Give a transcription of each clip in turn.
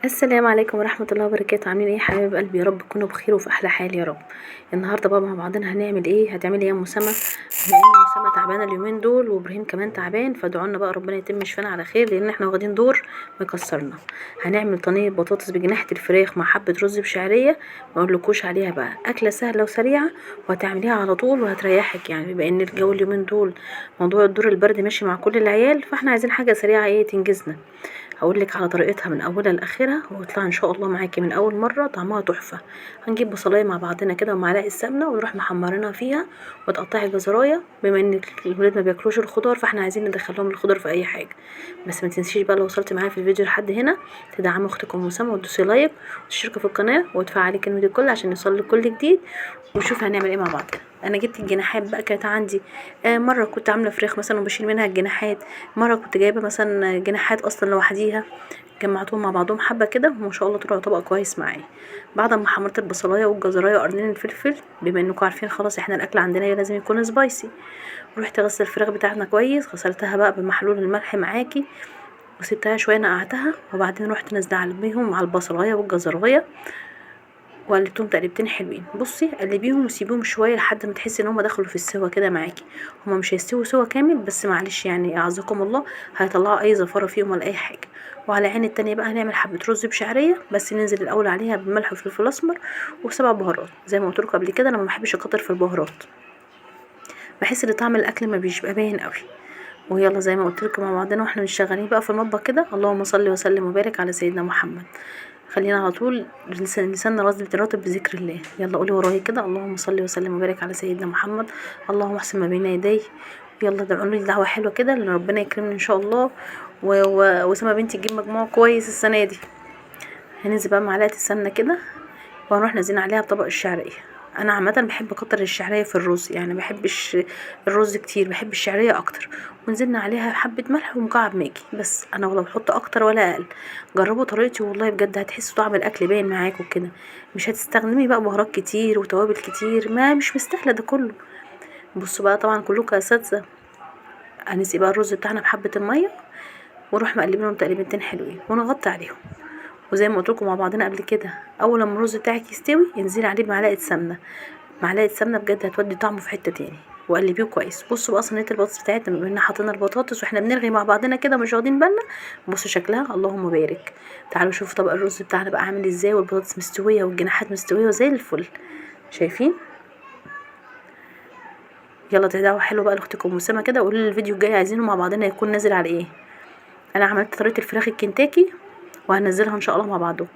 السلام عليكم ورحمة الله وبركاته. عاملين ايه يا حبايب قلبي؟ يا رب تكونوا بخير وفي احلى حال يا رب. النهارده بقى مع بعضنا هنعمل ايه؟ هتعملي ايه يا ام سما؟ بما ان ام سما تعبانة اليومين دول وابراهيم كمان تعبان، فادعوا لنا بقى ربنا يتم شفانا على خير، لان احنا واخدين دور مكسرنا. هنعمل صينية بطاطس بجناحه الفراخ مع حبه رز بشعريه، ما اقولكوش عليها بقى، اكله سهلة وسريعة وهتعمليها على طول وهتريحك. يعني بما ان الجو اليومين دول موضوع الدور البرد ماشي مع كل العيال، فاحنا عايزين حاجة سريعة ايه تنجزنا. هقول لك على طريقتها من اولها لاخرها وتطلع ان شاء الله معاكي من اول مرة طعمها تحفة. هنجيب بصلايه مع بعضنا كده ومعلقة السمنة ونروح محمرينها فيها، وتقطعي جزرايه. بما ان الولاد ما بياكلوش الخضار فاحنا عايزين ندخلهم الخضار في اي حاجة. بس ما تنسيش بقى لو وصلتي معايا في الفيديو لحد هنا تدعمي اختكم ام سما وتدوسي like وتشتركي في القناة وتفعلي كلمة الكل عشان يوصل لك كل جديد. وشوف هنعمل ايه مع بعض. انا جبت الجناحات بقى، كانت عندي مرة كنت عامله فراخ مثلا وبشيل منها الجناحات، مرة كنت جايبه مثلا جناحات اصلا لوحديها، جمعتهم مع بعضهم حبه كده وما شاء الله طلعوا طبق كويس معايا. بعد ما حمرت البصلايه والجزرايه وقرنين الفلفل، بما انكم عارفين خلاص احنا الاكل عندنا لازم يكون spicy، رحت غسل الفراخ بتاعتنا كويس، غسلتها بقى بمحلول الملح معاكي وسبتها شوية نقعتها، وبعدين رحت نازله عليهم مع البصلايه والجزرايه وقلبتهم تقلبتين حلوين. بصي قلبيهم وسيبيهم شوية لحد ما تحسي ان هم دخلوا في السوا كده معاكي. هم مش هيستووا سوا كامل بس معلش يعني اعزكم الله هيطلعوا اي زفاره فيهم ولا اي حاجة. وعلى عين التانية بقى هنعمل حبه رز بشعريه، بس ننزل الاول عليها بملح وفلفل اسمر وسبع بهارات. زي ما قلت لكم قبل كده انا ما بحبش اكتر في البهارات، بحس ان طعم الاكل ما بيبقى باين قوي. ويلا زي ما قلت لكم مع بعضنا واحنا مش شغالين بقى في المطبخ كده، اللهم صل وسلم وبارك على سيدنا محمد. خلينا على طول لساننا راضي بتراتب بذكر الله. يلا قولي ورايا كده، اللهم صل وسلم وبارك على سيدنا محمد، اللهم احسن ما بين يديه. يلا ادعوا لي دعوه حلوة كده ان ربنا يكرمني ان شاء الله وسما بنتي تجيب مجموع كويس السنة دي. هننزل بقى معلقه السمنة كده وهنروح نازلين عليها بطبق الشعرية. انا عامة بحب اكتر الشعرية في الرز، يعني ما بحبش الرز كتير، بحب الشعرية اكتر. ونزلنا عليها حبه ملح ومكعب ماجي بس، انا ولا بحط اكتر ولا اقل. جربوا طريقتي والله بجد هتحسوا طعم الاكل باين معاكم كده، مش هتستخدمي بقى بهارات كتير وتوابل كتير، ما مش مستاهلة ده كله. بصوا بقى طبعا كلكم اساتذة، هنسقي بقى الرز بتاعنا بحبه المية ونروح مقلبينهم تقليبتين حلوين ونغطي عليهم. وزي ما قلت لكم مع بعضنا قبل كده، اول لما الرز بتاعك يستوي انزلي عليه بمعلقه سمنه، معلقه سمنه بجد هتودي طعمه في حتة تاني، وقلبية كويس. بصوا بقى صينية البطاطس بتاعتنا، بما ان حطينا البطاطس واحنا بنرغي مع بعضنا كده مش واخدين بالنا، بصوا شكلها اللهم بارك. تعالوا شوفوا طبق الرز بتاعنا بقى عامل ازاي، والبطاطس مستوية والجناحات مستوية وزي الفل، شايفين؟ يلا دعوه حلوة بقى لاختكم ام سما كده، وقولوا لي الفيديو الجاي عايزينه مع بعضنا يكون نازل على ايه. انا عملت طريقه الفراخ الكنتاكي وهنزلها ان شاء الله مع بعضهم.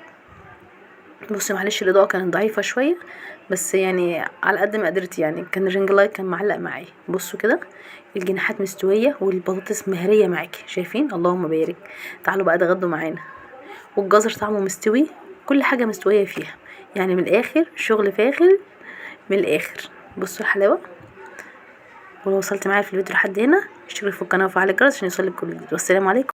بصي معلش الاضاءة كانت ضعيفة شوية، بس يعني على قد ما قدرت، يعني كان ال ring light كان معلق معايا. بصوا كده الجناحات مستوية والبطاطس مهريه معاكي، شايفين؟ اللهم بارك. تعالوا بقى اتغدوا معانا، والجزر طعمه مستوي، كل حاجة مستوية فيها، يعني من الاخر شغل فاخر من الاخر. بصوا الحلاوة. ولو وصلت معايا في الفيديو لحد هنا اشتركوا في القناة وفعلوا الجرس عشان يوصلك كل جديد. والسلام عليكم.